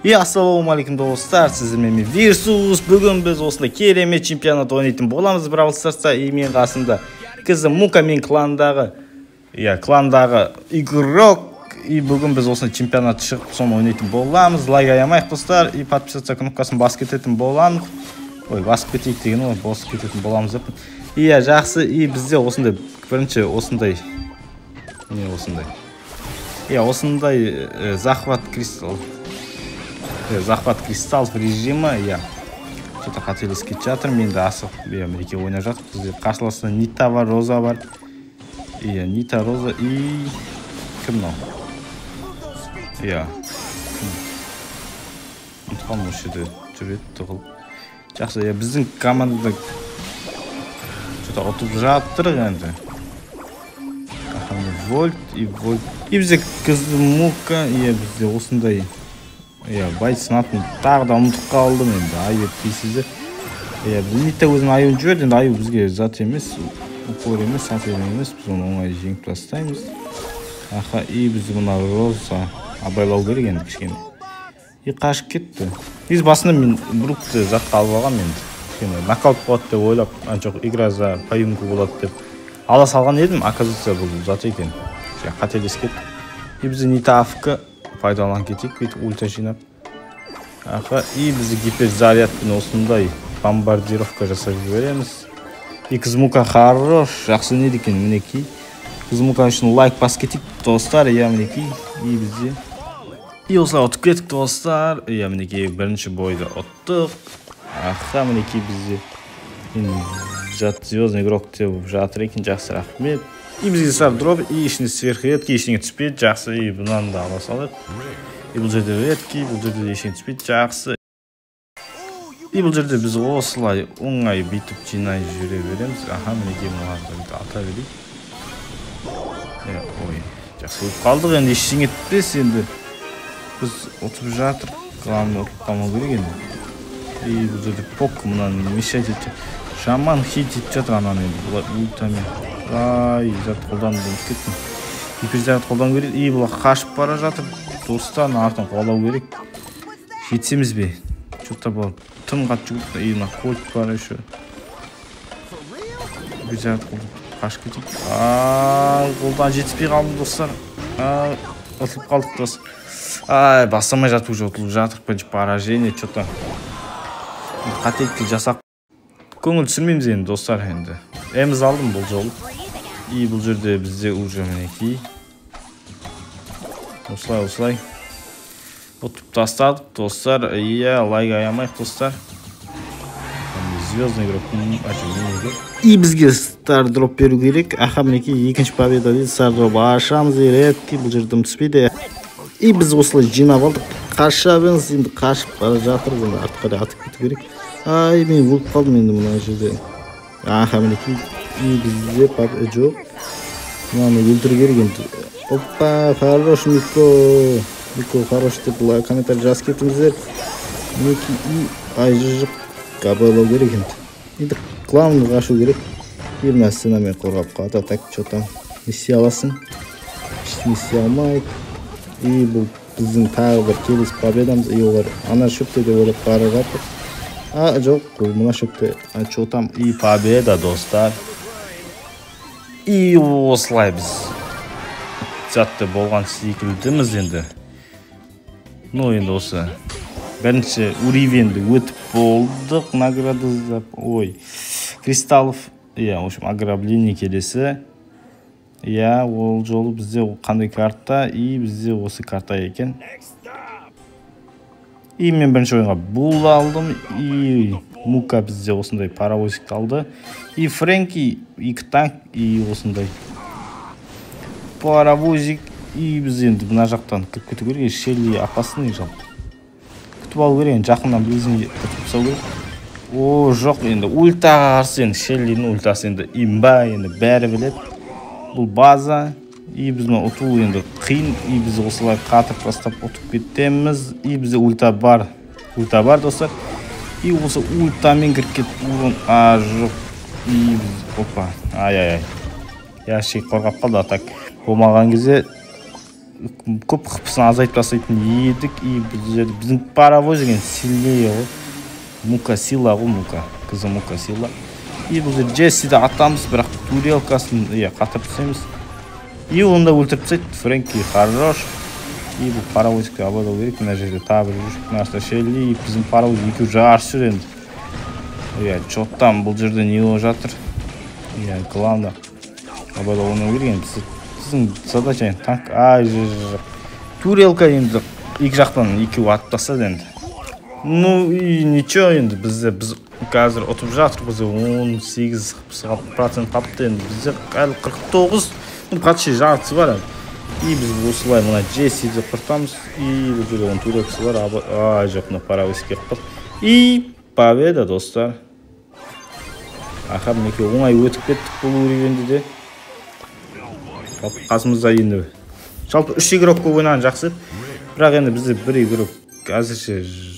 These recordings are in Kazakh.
И ассалаумағалейкум, достар, сіздермен мен Вирсус. Бүгін біз осындай керемет чемпионат ойнайтын боламыз Бравл Старста. И мен қасымда Кызы Мука, мен кландағы, иә, кландағы игрок. И бүгін біз осындай чемпионат шығып, соны ойнайтын боламыз. Лайк аямайық, достар, и подписаться кнопкасын басып кететін боламыз. Ой, басып кетейік деген ғой, басып кететін боламыз деп. Иә, жақсы. И бізде осындай бірінші осындай не осындай. Иә, осындай захват кристалл. Захват кристаллов режимі, иә. Что-то қателесіп кетіп жатырмын, енді асығып, иә, мінекей ойнап жатырмыз. Бізде қарсыласында Нита бар, Роза бар. Иә, Нита, Роза и кім мынау? Иә. Ұмытып қалдым, осы жерде жүреді тығылып. Жақсы, иә, біздің командада что-то ұтып жатыр енді. Вольт и Вольт. И бізде Кызмука, иә, бізде осындай, иә, байтсын атын тағы да ұмытып қалдым енді, аю дейсіздер. Иә, біз Нита өзінің аюын жіберді, енді аю бізге зат емес, упор емес, соперник емес, біз оны оңай жеңіп тастаймыз. Аха, и біз мына Роза абайлау керек енді кішкене. И қашып кетті. Негізі басында мен Брукты затқа алып алғанмын енді. Кішкене нокаут болады деп ойлап, жоқ, игра за поимку болады деп ала салған едім, оказывается, бұл зат екен. Қателесіп кеттік. И бізде Нита АФК пайдаланып кетейік, бүйтіп ульта жинап. Аха, и бізде гиперзарядпен осындай бомбардировка жасап жібереміз. И Кызмука хорош, жақсы ойнайды екен, мінекей. Кызмука үшін лайк басып кетейік, достар, иә, мінекей. И бізде и осылай ұтып кеттік, достар. Иә, мінекей, бірінші бойды ұттық. Аха, мінекей, бізде енді звездный игрок деп жатыр екен, жақсы, рахмет. И бізге стар дроп, и ішінде сверхредкий, ештеңе түспейді, жақсы. И бұнан да ала салайық. И бұл жерде редкий, бұл жерде ештеңе түспейді, жақсы. И бұл жерде біз осылай оңай бүйтіп жинай жүре береміз. Аха, мінекей, мыналарды бүйтіп ата берейік. Ой, жақсы болып қалдық, енді ештеңе етпес енді. Біз ұтып жатыр, главное ұтып қалмау керек енді. И бұл жерде Пок мынаны мешать етіп, жаман хит етіп жатыр ананы енді, бұлар ультамен. Ай, зат қолданып ұмытып кеттім. Гиперзаряд қолдану керек. И бұлар қашып бара жатыр. Достар, артын қуалау керек. Жетсеміз бе? Что-то бұлар тым қатты жүгірді. И мына Кольт бар еще. Гиперзаряд қолданып қашып кетейік. Ай, қолдан жетіспей қалдым, достар. Ай, ұтылып қалдық, достар. Ай, бастамай жатып уже ұтылып жатыр. Бірінші поражение, что-то қателікті жасап көңіл түсірмейміз енді, достар, енді. Эміз алдым бұл жолы. И бұл жерде бізде уже мінекей. Осылай, осылай. Ұтып тастадық, достар. Иә, лайк аямайық, достар. Звездный игрок. И бізге стар дроп беру керек. Аха, мінекей, екінші победа дейді. Стар дроп ашамыз, редкий, бұл жерде түспейді. И біз осылай жинап алдық. Қаша беріңіз, енді қашып бара жатырмыз, енді артқа қарай атып кету керек. Ай, мен өліп қалдым енді мына жерде. Аха, мінекей, и бізде жоқ. Мынаны өлтіру керек енді. Опа, хорош, Мико. Мико, хорош деп комментарий жазып кетіңіздер. Мінекей, и ай, жоқ, абайлау керек енді. Енді главное қашу керек. И мына стенамен қорғап қалады. Так, что там? Не істей аласың? Ештеңе істей алмайды. И бұл біздің тағы бір келесі победамыз. И олар ана шөпте деп ойлап бара жатыр. А, жоқ, бұл мына шөпте. А, что там? И победа, достар. И осылай біз затты болған секілдіміз енді. Ну, енді осы бірінші уровеньді өтіп болдық. Награда за, ой, кристаллов, иә, в общем, ограбление келесі. Иә, ол жолы бізде қандай карта? И бізде осы карта екен. И мен бірінші ойынға Бұл алдым. И Мука бізде осындай паровозик алды. И Фрэнки, екі танк, и осындай паровозик. И біз енді мына жақтан кіріп кету керек. Шелли опасный жалпы. Күтіп алу керек енді, жақыннан близкий күтіп тастау керек. О, жоқ, енді ультаға қарсы енді Шеллидің ультасы енді имба, енді бәрі біледі. Бұл база. И біз мына ұту енді қиын. И біз осылай қатырып тастап ұтып кетеміз. И бізде ульта бар. Ульта бар, достар. И осы ультамен кіріп кетіп урон. А, жоқ. И біз, опа. Ай, ай, ай. Ящик қорғап қалды, а так болмаған кезде Көп хпсын азайтып тастайтын едік. И бұл жерде біздің паровоз деген сильнее ғой. Мука сила ғой, мука. Қызы мука сила. И бұл жерде Джессиді атамыз, бірақ турелкасын иә қатырып тастаймыз. И оны да өлтіріп тастайды. Фрэнки хорош. И бұл паровозикті абайлау керек. Мына жерде тағы бір жүр. Мына Шелли, біздің паровоз екеуі жарысып жүр енді. Иә, чоттан бұл жерде не болып жатыр? Иә, главное абайлау ойнау керек енді. Біздің задача енді танк. Ай, жоқ. Турелка енді екі жақтан екеуі атып тастады енді. Ну и ничего енді, бізде біз қазір ұтып жатырмыз, бізде 18% қапты енді, бізде әлі 49, ну почти жартысы бар әлі. И біз осылай мына Джессиді құртамыз. И бұл жерде оның турелкасы бар. Ай, жоқ, мына паровоз келіп қалды. И победа, достар. Аха, мінекей оңай өтіп кеттік бұл уровеньді де. Жалпы қасымызда енді жалпы 3 игрок көп ойнаған жақсы. Бірақ енді бізде бір игрок әзірше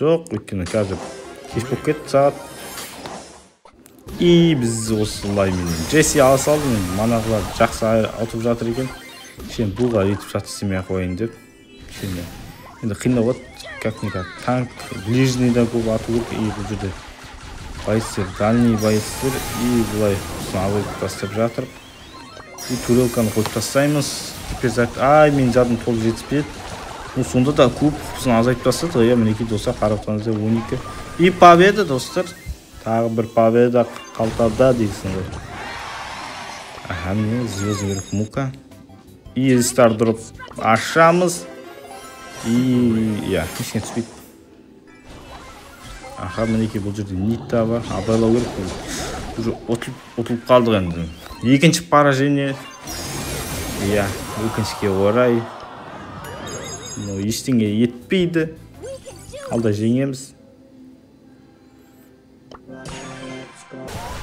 жоқ, өйткені қазір кеш болып кетті сағат. И біз осылай менен Джесси ала салдым енді, манағылар жақсы ұтып жатыр екен. Кішкене бұлға өйтіп зат істемей ақ қояйын деп. Кішкене енді қиындау болады, как никак танк ближнийда көп ату керек. И бұл жерде бойцер, дальний бойцер, и былай алып тастап жатыр. И турелканы қойып тастаймыз. Теперь ай, менің жадым толық жетіспеді. Ну сонда да көп хпсын азайтып тастады. Иә, мінекей достар, қарап тұрсаңыздар 12. И победа, достар. Тағы бір победа қалтада дейсің ғой. Аха, міне звездный игрок мука. И стардроп ашамыз. И иә, ештеңе түспейді. Аха, мінекей бұл жерде Нита бар. Абайлау керек. Уже ұтылып қалдық енді. Екінші поражение. Иә, өкінішке орай. Но ештеңе етпейді. Алда жеңеміз.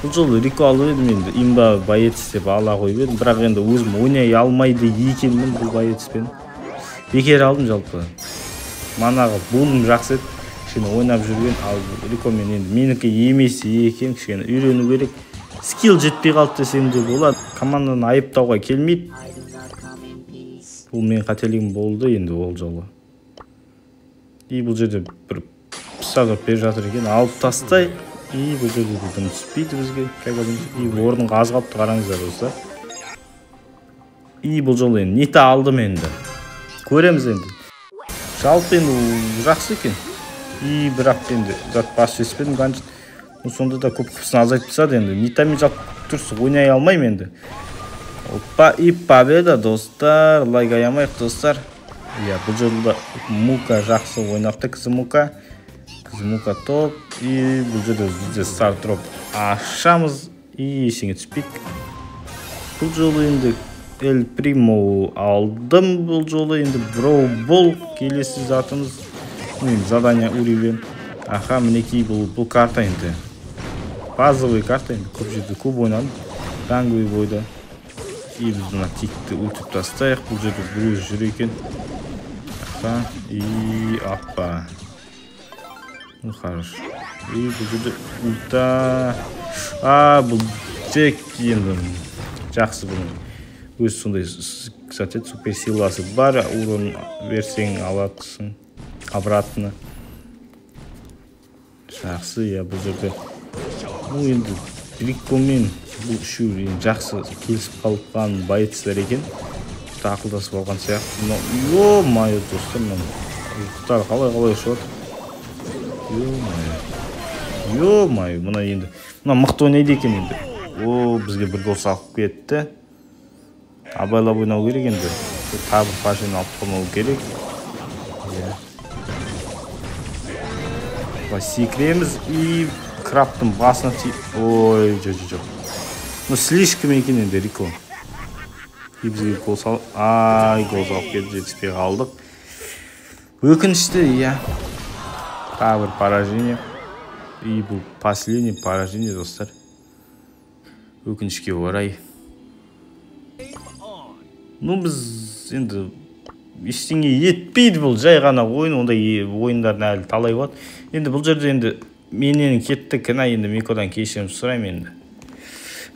Бұл жолы Рико алып едім енді, имба боец деп ала қойып едім. Бірақ енді өзім ойнай алмайды екенмін бұл боецпен. Бекер алдым жалпы. Манағы булым жақсы еді. Кішкене ойнап жүрген, ал Рикомен енді менікі емес екен, кішкене үйрену керек. Скилл жетпей қалды десем де болады. Команданы айыптауға келмейді. Бұл менің қателігім болды енді ол жолы. И бұл жерде бір пысақ беріп жатыр екен, алып тастай. И бұл жерде дым түспейді бізге. И орынға аз қалыпты, қараңыздар достар. И бұл жолы енді Нита алдым енді. Көреміз енді. Жалпы енді жақсы екен. И бірақ енді зат бас жетіспедім ганжет. Сонда да көп қыпсын азайтып тастады енді. Нитамен жалпы дұрыс ойнай алмаймын енді. Опа, и победа, достар. Лайк аямайық, достар. Иә, бұл жолы да Мука жақсы ойнапты, қызы Мука. Қызы Мука топ. И бұл жерде бізде стардроп ашамыз. И ештеңе түспейді. Бұл жолы енді Эль Примо алдым. Бұл жолы енді Броу Бол келесі затымыз. Енді задание уровень. Аха, мінекей бұл карта енді. Базовый карта енді, көп жерде көп ойнадым. Ранговый бойда. И біз мына тикті өлтіріп тастайық. Бұл жерде біреу жүр екен. Аха, и апа. Ну хорошо. И бұл жерде ульта. А, бұл тек енді жақсы бұның. Өз сондай, кстати, супер силасы бар. Урон берсең аласың обратно. Жақсы, иә, бұл жерде. Ну енді Рикомен бұл үшеуі енді жақсы келісіп қалған боецтер екен. Ақылдасып алған сияқты. Но ё-моё, достар, мына ұлықтар қалай-қалай ұшып жатыр. Ё-моё. Ё-моё, мына енді мына мықты ойнайды екен енді. О, бізге бір гол салып кетті. Абайлап ойнау керек енді. Тағы бір пашені алып қалмау керек. Иә. Былай секіреміз и крабтың басына тиіп. Ой, жоқ. Ну слишком екен енді Рико. И бізге гол салып, ай, гол салып кетіп жетіспей қалдық. Өкінішті, иә. Тағы бір поражение. И бұл последний поражение, достар. Өкінішке орай. Ну біз енді ештеңе етпейді, бұл жай ғана ойын, ондай ойындардың әлі талай болады. Енді бұл жерде енді менен кетті кінә, енді Микодан кешірім сұраймын енді.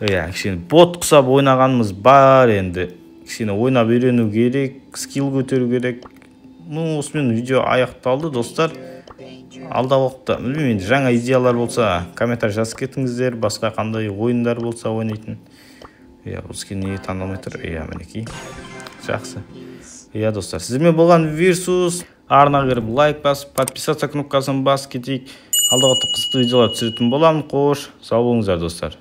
Иә, кішкене бот құсап ойнағанымыз бар енді. Кішкене ойнап үйрену керек, скилл көтеру керек. Ну, осымен видео аяқталды, достар. Алдағы уақытта, білмеймін енді, жаңа идеялар болса, комментарий жазып кетіңіздер, басқа қандай ойындар болса ойнайтын. Иә, бұл скин неге таңдалмай тұр? Иә, мінекей. Жақсы. Иә, достар, сіздермен болған Вирсус. Арнаға кіріп, лайк басып, подписаться кнопкасын басып кетейік. Алдағы уақытта қызықты видеолар түсіретін боламын. Қош, сау болыңыздар, достар.